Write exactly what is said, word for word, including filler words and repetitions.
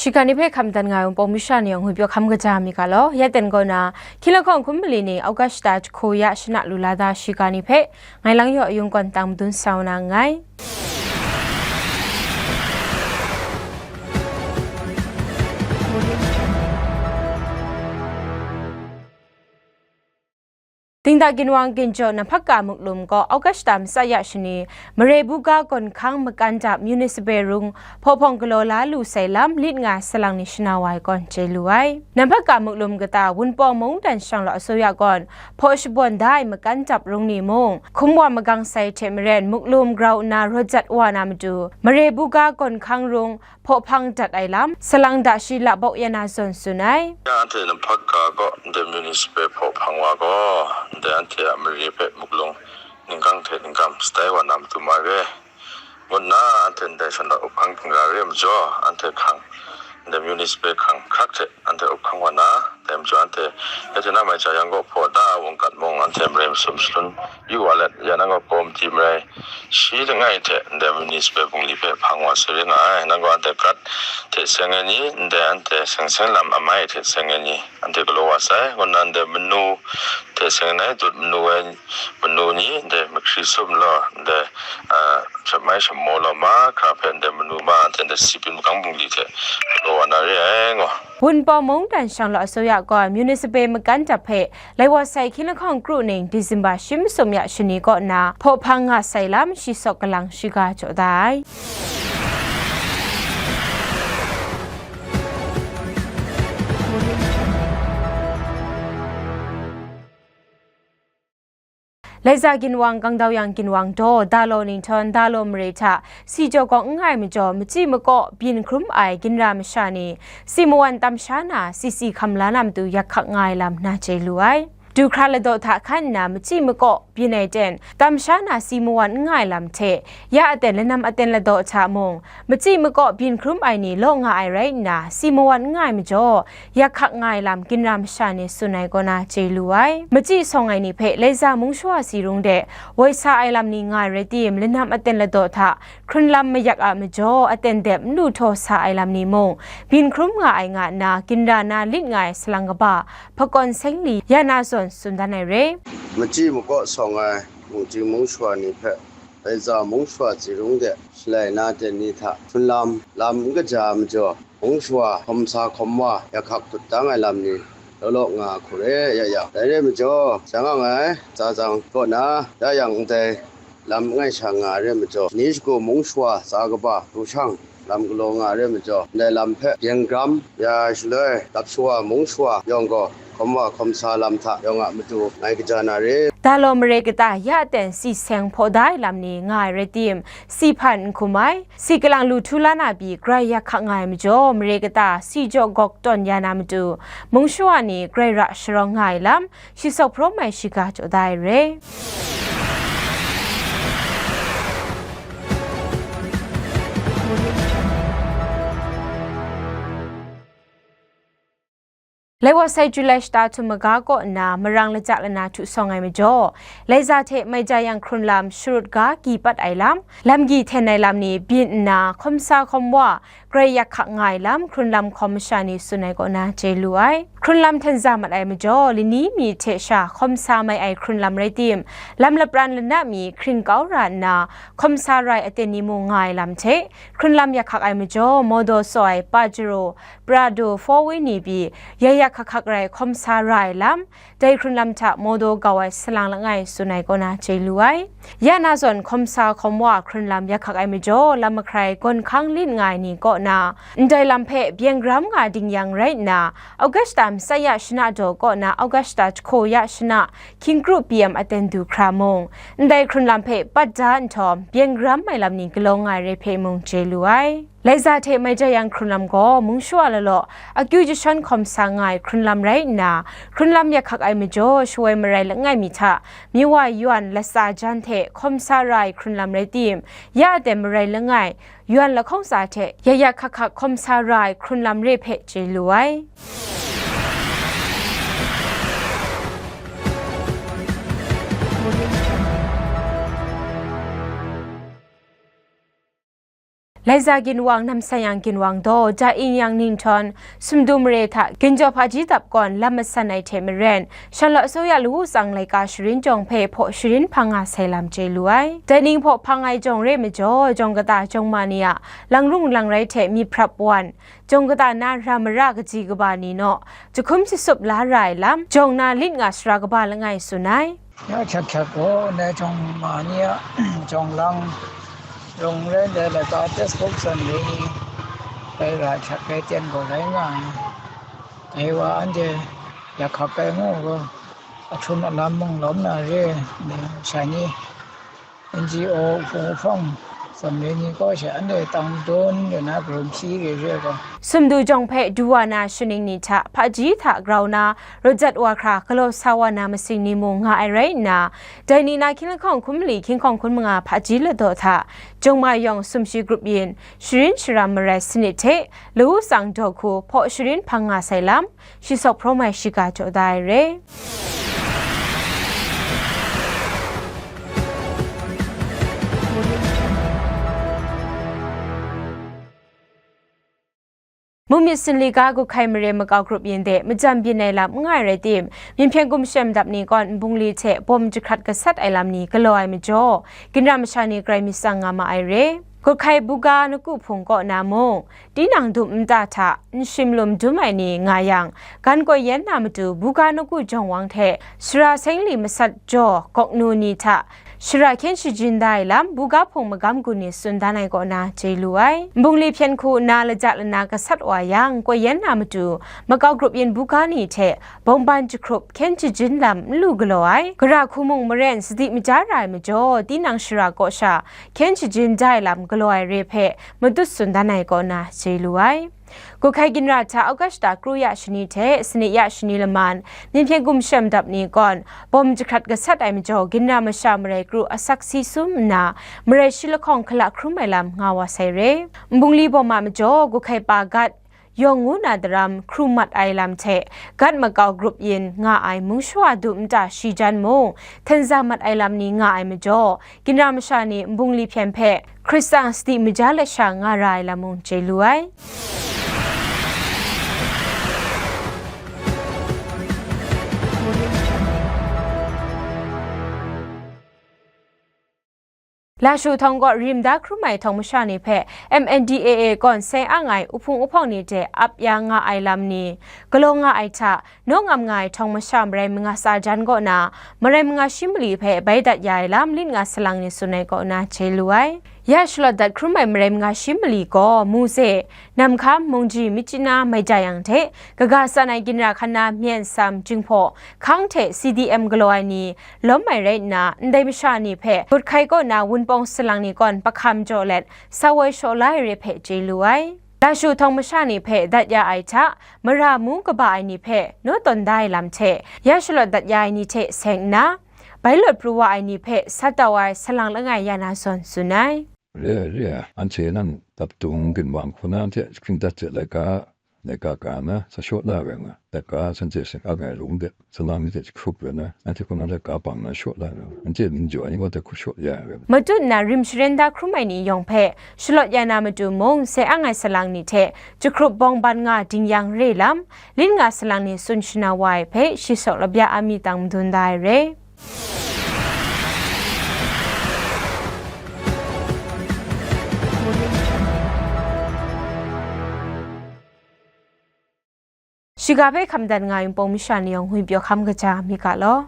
Shiga ni hpe hkam dan nga ai Wunpawng masha ni yawng ngwipyaw hkam kaja mi ga law, ya ten kaw na, hkying lahkawng hkum mali ni August shata jahku ya shana lu la da shiga ni hpe, ngai Langyaw Yung gawn tang madun sa na nngai. Dingda ginwang ginjaw Namhpaka muklum kaw August shata matsa ya shani, mare buga gawn hkang makan dap municipal rung hpawhpawng galaw la lu sai lam lit nga ai salang ni shana wa ai gawn chye lu ai. Namhpaka muklum kata Wunpawng mungdan shang law asuya gawn hpaw shabawn da ai makan dap rung ni mung, hkum wa magang sai hte maren muklum grau nna rawt jat wa na matu, mare buga gawn hkang rung hpaw hpang dat ai lam, salang da shi la bawk ya na zawn tsun ai. Ya anhte Namhpaka kaw ndai municipal hpaw hpang wa gaw, ndai anhte a mare hpe muklum ningkang hte ningkam shatai wa na matu ma re. Ngut nna anhte ndai shanhte up hkang hkingra re ai majaw, anhte hkang, ndai municipal hkang hkrak hte anhte up hkang wa na, dai majaw anhte, ya hte na mai cha yang gaw hpaw da wungkat mung, anhte marai masum shalun yu wa let, ya nang gaw komiti marai shi langai hte ndai municipal bungli hpe hpang wa sai ring nga ai. Nang gaw anhte gat hte seng ai ni, ndai anhte seng seng lam amai hte seng ai ni, anhte galaw wa sai. Kaw nan ndai manu hte seng ai, dut manu ai, manu ni, ndai mahkri sum law, ndai, a, shamai shamo law mahkra hpe ndai manu ma, anhte ndai sipin magang bungli hte galaw wa na re ai, ngaw. Wunpawng mungdan shang law asuya gaw municipal makan dap hpe lai wa sai hkying lahkawng kru ning December shi masum ya shani kaw nna hpaw hpang nga sai lam shi sawk kalang shiga jaw da ai. Laiza ginwang, Kangdawyang ginwang daw, Dalaw ninghtawng, Dalaw mare hta si jaw gawk n nga ai majaw, machyi makaw byin hkrum ai ginra masha ni, si mawan tam sha na, si si hkam la na matu yak hkak nga ai lam na chye lu ai. Du hkra ladaw hta hkan nna, machyi makaw byin ai ten, tam sha na si mawan n nga ai lam hte, ya aten lanam aten ladaw hta mung, machyi makaw byin hkrum ai ni law nga ai rai nna, si mawan n nga ai majaw, yak hkak nga ai lam ginra masha ni tsun ai kaw na chye lu ai. Machyi sawng ai ni hpe Laiza mung shawa si rung de woi sa ai lam ni nga ai rai tim, lanam aten ladaw hta hkrunlam mayak a majaw, aten dep n lu htaw sa ai lam ni mung, byin hkrum nga ai nga nna, ginra na lit nga ai salang kaba, hpakawn seng li ya na zawn tsun dan ai re. Machyi makaw sawng ai mungchying mung shawa ni hpe Laiza mung shawa si rung de shalai na ten ni hta hkrunlam lam n kaja ai majaw, mung shawa hkawm sa hkawm wa yak hkak dut dang ai lam ni law law nga hku re ya yang, dai re majaw, sha nga ai tsa tsang kaw na, ya yang ndai lam langai sha nga ai re majaw, ni shagu mung shawa tsa kaba pru shang lam galaw nga ai re majaw, ndai lam hpe byen gram ya ai shaloi, dap shawa mung shawa yawng gaw hkawm wa hkawm sa lam hta yawng a matu ngai kaja na re. Dalaw mare kata ya ten si seng hpaw da ai lam ni nga ai rai tim, si hpan n hkum ai, si kalang lu htu la na pyi grai yak hkak nga ai majaw, mare kata si jaw gawk tawn ya na matu, mung shawa ni grai ra sharawng nga ai lam, shi sawk hparawm ai shiga jaw da ai re. Lai wa sai July shata htum maga kaw nna marang laja lana htu sawng ai majaw, Laiza hte Maija yang hkrunlam sharut ga gyi pat ai lam, lam gyi hten ai lam ni byin nna, hkawm sa hkawm wa, grai yak hkak nga ai lam, hkrunlam hkawm masha ni tsun ai kaw na chye lu ai. Hkrunlam hten za mat ai majaw, lani mi hte sha hkawm sa mai ai hkrunlam rai tim, lam lapran lana mi hkring kau ra nna, hkawm sa rai aten ni mung nga ai lam hte, hkrunlam yak hkak ai majaw, mawdaw tsaw ai Pajero, Prado, Four Wheel ni pyi, ya yak hkak hkak rai hkawm sa ra ai lam, dai hkrunlam hta mawdaw kau ai salang langai tsun ai kaw na chye lu ai. Ya na zawn hkawm sa hkawm wa hkrunlam yak hkak ai majaw, lam mahkrai gawn hkang lit nga ai ni kaw na, ndai lam hpe byen gram nga ding yang rai nna, August shata matsa ya shana daw kaw na August shata jahku ya shana hkying kru P M aten du hkra mung, ndai hkrunlam hpe pat da nhtawm, byen gram ai lam ni galaw nga ai re hpe mung chye lu ai. Laiza hte Maija yang hkrunlam gaw mung shawa lalaw akyu jashawn hkawm sa nga ai hkrunlam rai nna, hkrunlam yak hkak ai majaw, shawoi marai langai mi hta, Miwa yawn latsa jan hte hkawm sa ra ai hkrunlam rai tim, ya aten marai langai, yawn lahkawng tsa hte ya ya hkak hkak hkawm sa ra ai hkrunlam re hpe chye lu ai. Laiza ginwang, Namsayang ginwang daw, Ja Ing Yang Ninghtawng, Sumdu mare hta ginjaw hpaji dap kawn lam masan ai hte maren, Shanlaw Asuya Lawu Tsang laika sharin jawng hpe hpaw sharin hpang nga sai lam chye lu ai. Dai ning hpaw hpang ai jawng re majaw, jawng kata jawng ma ni a langrung langrai hte myit hprap wan, jawng kata na ra mara kaji kaba ni naw jahkum jasup la ra ai lam, jawng na lit nga sara kaba langai tsun ai. Ya hkyat hkyat gaw, ndai jawng ma ni a jawng lang, rawng rai ndai laika textbook zawn re ni, rai ra hkyat rai ten gaw rai nga ai. Dai wa anhte yakhap ai ngu gaw, ahtum alam mung lawm na re, ndai masha ni, N G O hpung hpawng zawn re ni kaw she anhte tang dawn yu na, karum hpyi re re gaw. Sumdu jawng hpe du wa na shaning ni hta hpaji hta grau na, rawt jat wa hkra galaw sa wa na masing ni mung nga ai rai nna, dai ni na hkying lahkawng hkum mali hkying hkawng hkun manga hpaji ladaw hta, jawng ma yawng sumshi grup yin, sharin sharam marai sanit hte, Lawu Tsang daw hku hpaw sharin hpang nga sai lam, Shi Sawk Hpraw Mai shiga jaw da ai re. Mumyit Sinli ga Guhkai mare makau grup yin de majam byin ai lam n nga ai rai tim, Myinhpyen Gumshem dap ni kawn nbungli hte bawm jahkrat gasat ai lam ni galaw ai majaw, ginra masha ni grai myit tsang nga ma ai re. Guhkai buga naku hpung kaw na mung, tinang dum nta hta nshim lum dum ai ni nga yang, gan koi yan na matu buga naku jawng wang hte sara sengli masat jaw gawk nu ni hta, shara hkyen shajin da ai lam, buga hpung magam gun ni tsun dan ai kaw na chye lu ai. Nbungli hpyen hku nna laja lana gasat wa yang, koi yan na matu, makau grup yin buga ni hte bawngban jahkrup hkyen shajin lam n lu galaw ai. Gara hku mung maren sadi maja ra ai majaw, tinang shara kaw sha hkyen shajin da ai lam galaw ai re hpe matut tsun dan ai kaw na chye lu ai. Guhkai ginra hta August da kru ya shani hte sanit ya shani laman, Myinhpyen Gumshem dap ni kawn bawm jahkrat gasat ai majaw, ginra masha marai kru asak si sum nna, marai shi lahkawng hkala hkrum ai lam nga wa sai re. Nbungli bawm a majaw, Guhkai pa Gat yawng ngu na daram hkrum mat ai lam hte, Gat makau grup yin nga ai mung shawa dum nta shi jan mung, htenza mat ai lam ni nga ai majaw, ginra masha ni nbungli hpyen hpe Hkristan sadi maja lasha nga ra ai lam mung chye lu ai. Lashu htawng kaw rim da hkrum ai htawng masha ni hpe M N D A A kawn sai ang ai uhpung uhpawng ni hte ap ya nga ai lam ni galaw nga ai hta, naw ngam nga ai htawng masha marai manga tsa jan kaw na, marai manga shi mali hpe bai dat ya ai lam lit nga salang ni tsun ai kaw na chye lu ai. Ya shalawt dat hkrum ai marai manga shi mali gaw, Muze, Namhkam, Mungji, Myitkyina, Maijayang hte kaga san ai ginra hkan na Myen, Sam, Jinghpaw, Hkang hte C D M galaw ai ni lawm ai rai nna, ndai masha ni hpe Guhkai kaw na Wunpawng salang ni kawn pahkam jaw let sa woi shaw la ai re hpe chye lu ai. Lashu htawng masha ni hpe dat ya ai hta, mara mu kaba ai ni hpe naw tawn da ai lam hte, ya shalawt dat ya ai ni hte seng nna, bai lawt pru wa ai ni hpe sat tau ai salang langai ya na zawn tsun ai. Re ai, re ai, anhte nan dap dung ginwang hku na hte hkying dat hte laika, laika ka na sa shaw la ai nga, laika sanhte seng ang ai rum de, salang ni hte jahkrup rai na, anhte hku na laika bang na shaw la ai nga, anhte ning jaw ai ni gaw hte hku shaw ya ai. Matut nna rim sharen da hkrum ai ni yawng hpe shalawt ya na matu mung, sai ang ai salang ni hte jahkrup bawng ban nga ding yang re lam, lit nga salang ni tsun shana wa ai hpe, shi sawk labya a mi tang madun da ai re. Shiga hpe hkam dan nga ai Wunpawng masha ni yawng ngwi pyaw hkam kaja mi ga law.